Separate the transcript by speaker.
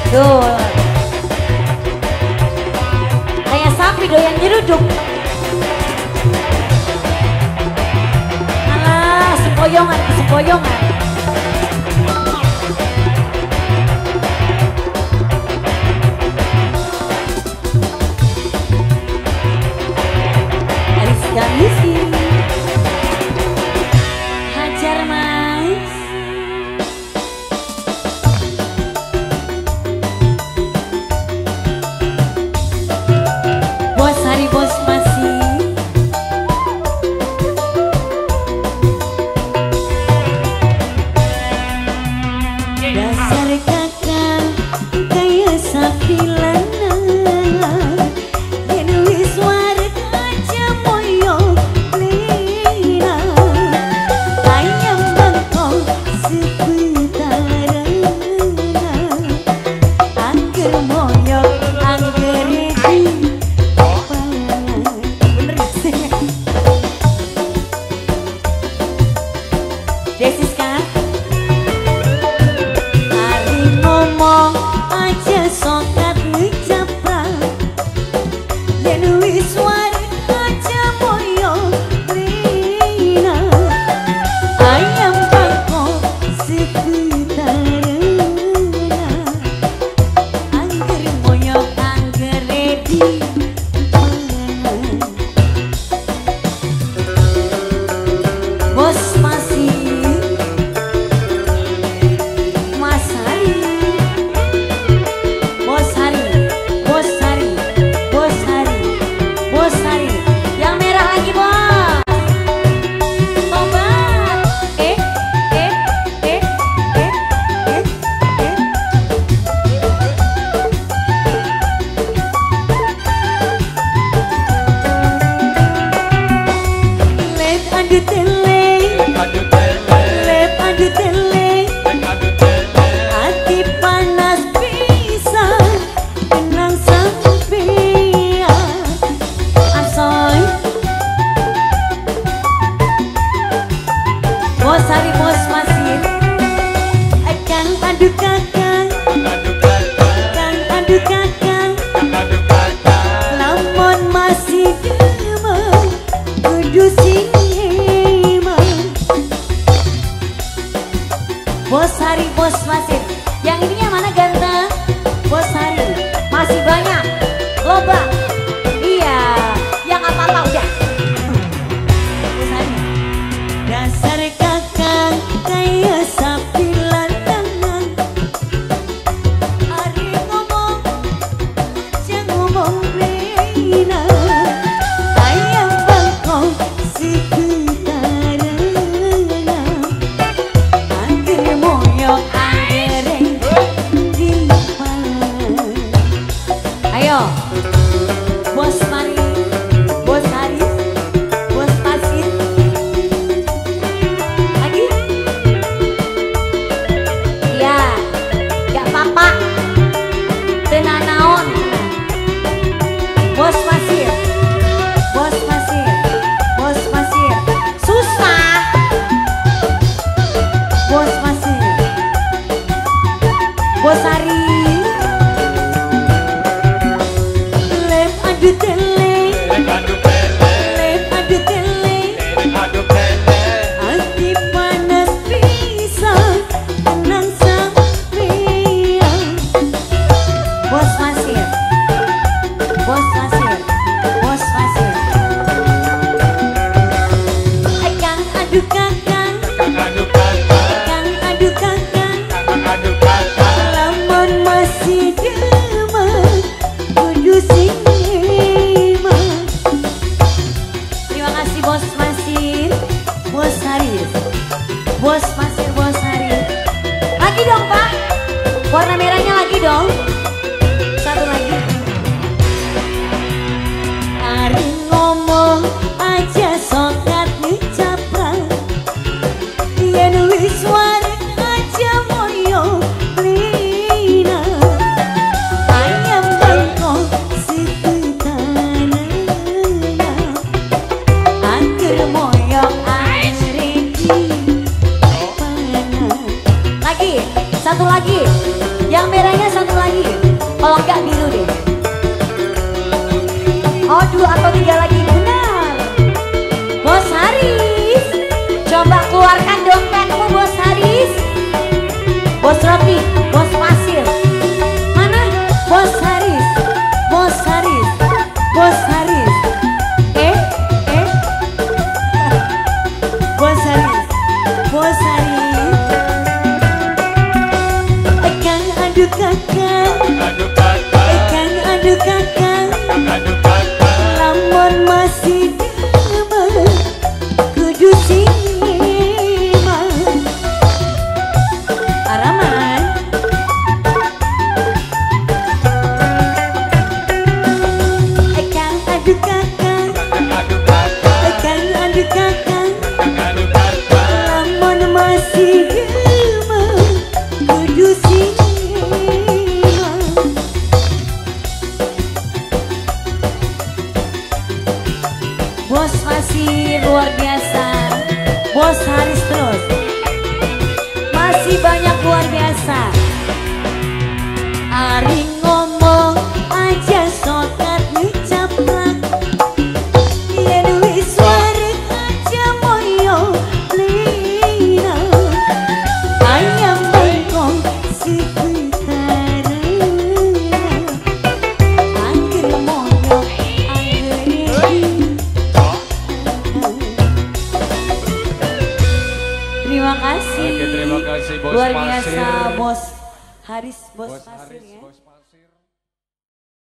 Speaker 1: Tuh. Kayak sapi doyan nyeruduk. Alah, sempoyongan, sempoyongan. Ariska Music. Hajar Mas. Bos Hari, Bos Masih. Dasar kakak kaya sapi lanang, yen wis wareg aja moyok lina, ayam bangkong seputaran, angger moyok angger di pangan. Bener gak sih? Desiska ngomong aja sokat ngejaprak, yen wis wareg aja moyok lina, ayam bangkong seputaran, angger moyok angger di pangan. Bos Masih, Mas Hari, Bos Hari, Bos Hari, Bos Hari, Bos Hari. Yang merah lagi bos. Tobat. Eh, eh, eh, eh, eh, eh. Lep adu tele, lep adu tele, hati panas bisa kenang sampean. Asoy. Bos Hari, Bos Masih. Kang adu kakang, kang adu kakang, lamun masih demen kudu sing emang. Bos Hari, Bos Masih. Yang ininya mana ganteng? Bos Hari. Masih banyak. Loba. Iya, yang apa-apa udah. Bos Hari. Dasar kakang kaya sapi lanangan, ari ngomong aja ngomong rina, ayam bangkong seputaran, angger moyok angger di pangan. Ayo, Bos Mari, Bos Haris, Bos Pasir. Lagi? Iya, gak apa-apa. Tenanaon. Bos Pasir, Bos Pasir, Bos Pasir. Susah. Bos Pasir, Bos Hari. Lep adu tele, lep adu tele, hati panas bisa tenang sampean. Bos Masir, Bos Masir, Bos Masir. Kang adu kakang, kang adu kakang, lamun masih demen kudu sing emang. Terima kasih Bos Masir, Bos Haris, Bos Masir, Bos Haris. Lagi dong Pak, warna merahnya lagi dong. Satu lagi. Ari ngomong aja sokat ngejaprak, yen wis wareg aja moyok lina, ayam bangkong seputaran, angger moyok angger di pangan. Lagi, satu lagi. Yang merahnya satu lagi. Kalau enggak biru deh. Oh, 2 atau 3 lagi. Benar. Bos Haris, coba keluarkan dompetmu Bos Haris. Bos roti, bos pasir. Mana? Bos Haris, Bos Haris, Bos Haris. Bos Haris, Bos Haris. Kang aduh kakak, kang aduh kakak, lamun masih demen kudu sing Araman. Kang aduh kakak, kang aduh kakak, lamun masih demen kudu sing. Bos masih luar biasa, Bos Haris terus. Masih banyak luar biasa. Ari ngomong aja sokat ngecaplak, yen wis wareg aja moyo lina. Ayam bengkong sekitarna, angger moyo angger. Terima kasih.
Speaker 2: Oke, terima kasih Bos
Speaker 1: luar
Speaker 2: Pasir.
Speaker 1: Biasa Bos Haris, Bos,
Speaker 2: Bos
Speaker 1: Pasir
Speaker 2: Haris,
Speaker 1: ya.
Speaker 2: Bos Pasir.